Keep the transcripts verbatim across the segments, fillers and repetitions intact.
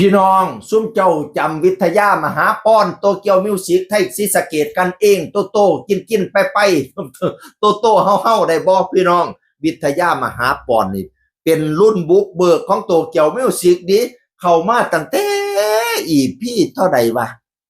พี่น้อง ซุมเจ้าจำวิทยามหาปอน โตเกียวมิวสิก ไทยศรีสะเกษกันเอง โตโตกินกินไปไป โตโตเฮาเฮาได้บ่พี่น้อง วิทยามหาปอนนี่ เป็นรุ่นบุกเบิกของโตเกียวมิวสิกดิ เข้ามาตั้งแต่ อีพี เท่าใดวะ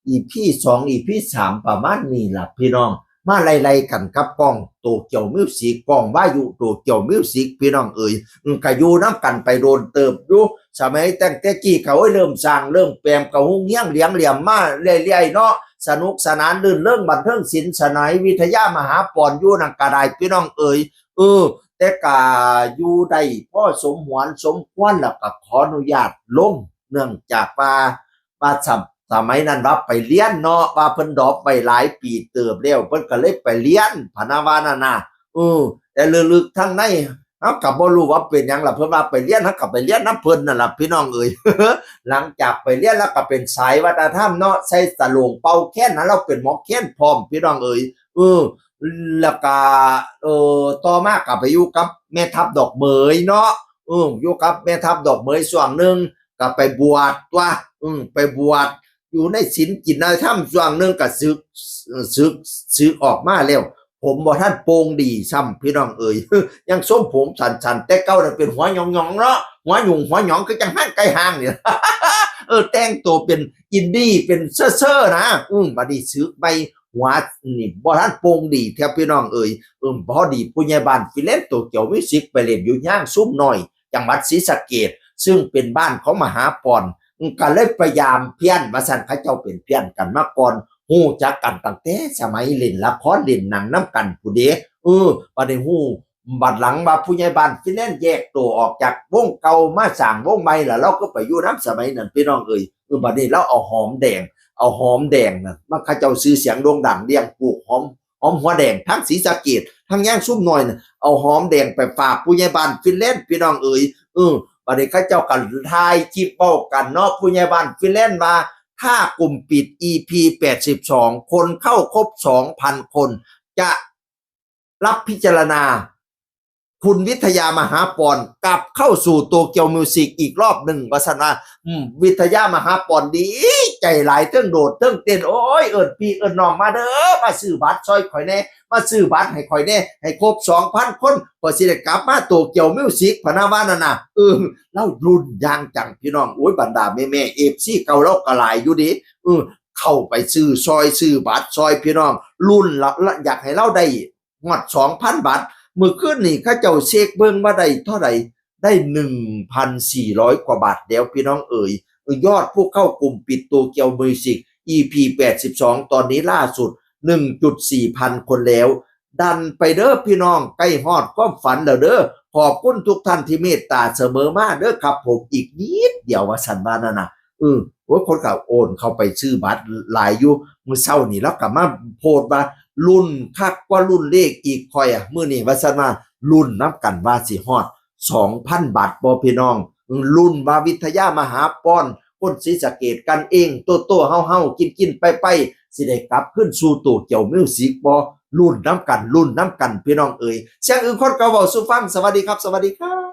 อีพี สอง อีพี สาม ประมาณนี้ล่ะพี่น้อง มาไล่ๆกันกับกองโตเกียวมิวสิก กองวายุโตเกียวมิวสิก พี่น้องเอ๋ย อืม ก็อยู่นำกันไปโดนเติบอยู่ สมัยตั้งแต่กี้ก็โอ้ยเริ่มสร้างเริ่มแปมก็ฮุ่งเฮี้ยงเหลียงเหลี่ยมมาเรื่อยๆเนาะ สนุกสนานรื่นเริงบันเทิงศิลป์สนายวิทยามหาปอนอยู่นั่นก็ได้พี่น้องเอ๋ย เออ แต่ก็อยู่ได้พอสมหวนสมควร แล้วก็ขออนุญาตลง เนื่องจากว่า ว่าสม- สมัยนั้นว่าไปเรียนเนาะ ว่าเพิ่นดรอปไปหลายปีเติบแล้ว เพิ่นก็เลยไปเรียนพะนะว่านั่นน่ะ เออ แต่ลึกๆทางใน เฮาก็บ่รู้ว่าเป็นหยังล่ะ เพิ่นว่าไปเรียน เฮาก็ไปเรียนนำเพิ่นนั่นล่ะพี่น้องเอ๋ย หลังจากไปเรียนแล้วก็เป็นสายวัฒนธรรมเนาะ ใส่สโหล่งเป่าแคนนะ เราเป็นหมอแคนพร้อมพี่น้องเอ๋ย เออ แล้วก็ เออ ต่อมาก็ไปอยู่กับแม่ทัพดอกเหมยเนาะ เออ อยู่กับแม่ทัพดอกเหมยช่วงหนึ่ง ก็ไปบวชตั๊ว อืม ไปบวช อยู่ในศีลกินในธรรมช่วงหนึ่งก็สึก สึก สึกออกมาแล้ว ผมบ่ทันโปร่งดีซ้ำพี่น้องเอ๋ย ยังทรงผมสั้นๆ แต่เก่านั้นเป็นหัวหยองๆเนาะ หัวหยุ่งหัวหยองคือจังห้างไก่ห้างนี่ เออ แต่งตัวเป็นอินดี้ เป็นเซ่อๆนะ อืม บัดนี้สึกไป หัวนี่บ่ทันโปร่งดีแท้พี่น้องเอ๋ย เออ พอดีผู้ใหญ่บ้านฟรีแลนซ์โตเกียวมิวสิกไปเล่นอยู่ย่างซุมน้อย จังหวัดศรีสะเกษ ซึ่งเป็นบ้านของมหาปอน อืม ก็เลยพยายามเพี้ยน ว่าซั่น เขาเจ้าเป็นเพี้ยนกันมาก่อน ฮู้จักกันตั้งแต่สมัยเล่นละครเล่นหนังนำกันพู้นเด้ เออ บัดนี้ฮู้ บัดหลังว่าผู้ใหญ่บ้านฟรีแลนซ์แยกตัวออกจากวงเก่ามาสร้างวงใหม่ล่ะ เราก็ไปอยู่นำสมัยนั้นพี่น้องเอ๋ย เออ บัดนี้เราเอาหอมแดง เอาหอมแดงน่ะ มาเขาเจ้าชื่อเสียงโด่งดังเลี้ยงปลูกหอม หอมหัวแดงทั้งศรีสะเกษ ทั้งย่างซุมน้อยน่ะ เอาหอมแดงไปฝากผู้ใหญ่บ้านฟรีแลนซ์พี่น้องเอ๋ย เออ บัดนี้เขาเจ้าก็ถ่ายคลิปเว้ากันเนาะ ผู้ใหญ่บ้านฟรีแลนซ์ว่า ถ้ากลุ่มปิด อีพี แปดสิบสอง คนเข้าครบ สองพัน คน จะรับพิจารณา คุณวิทยามหาปอนกลับเข้าสู่โตเกียวมิวสิกอีกรอบหนึ่ง ว่าซั่นว่า อืม วิทยามหาปอนดีใจหลาย เทิงโดดเทิงเต้น โอ้ย เอิ้นพี่เอิ้นน้องมาเด้อ มาซื้อบัตรซอยข่อยแหน่ มาซื้อบัตรให้ข่อยแหน่ ให้ครบ สองพัน คน ข่อยสิได้กลับมาโตเกียวมิวสิก พะนะว่านั่นน่ะ เออ ลาวลุ้นอย่างจังพี่น้อง โอ้ย บรรดาแม่ๆ เอฟซี เก่าลาวก็หลายอยู่เด้ เออ เข้าไปซื้อซอย ซื้อบัตรซอยพี่น้อง ลุ้นละ ละ อยากให้ลาวได้ ฮอด สองพัน บาท มื้อคืนนี่เขาเจ้าเช็คเบิ่งว่าได้เท่าใด ได้ หนึ่งพันสี่ร้อย กว่าบาทแล้วพี่น้องเอ๋ย ยอดผู้เข้ากลุ่มปิดโตเกียวมิวสิก อีพี แปดสิบสอง ตอนนี้ล่าสุด หนึ่งจุดสี่พัน คนแล้ว ดันไปเด้อพี่น้อง ใกล้ฮอดความฝันแล้วเด้อ ขอบคุณทุกท่านที่เมตตาเสมอมาเด้อครับผม อีกนิดเดียว ว่าซั่นว่านั่นน่ะ เออ โอ้ย คนก็โอนเข้าไปซื้อบัตรหลายอยู่ มื้อเช้านี่ลาวก็มาโพสต์ว่า ลุ้นคักกว่าลุ้นเลขอีกข้อยอะ มื้อนี้ว่าซั่นว่า ลุ้นนำกันว่าสิฮอด สองพัน บาทบ่พี่น้อง อืม ลุ้นว่าวิทยามหาปอน คนศรีสะเกษกันเอง โตโตเฮาๆ กินๆ ไปๆ สิได้กลับคืนสู่โตเกียวมิวสิกบ่ ลุ้นนำกัน ลุ้นนำกันพี่น้องเอ๋ย เสียงอื่นคนก็เว้าสู่ฟัง สวัสดีครับ สวัสดีครับ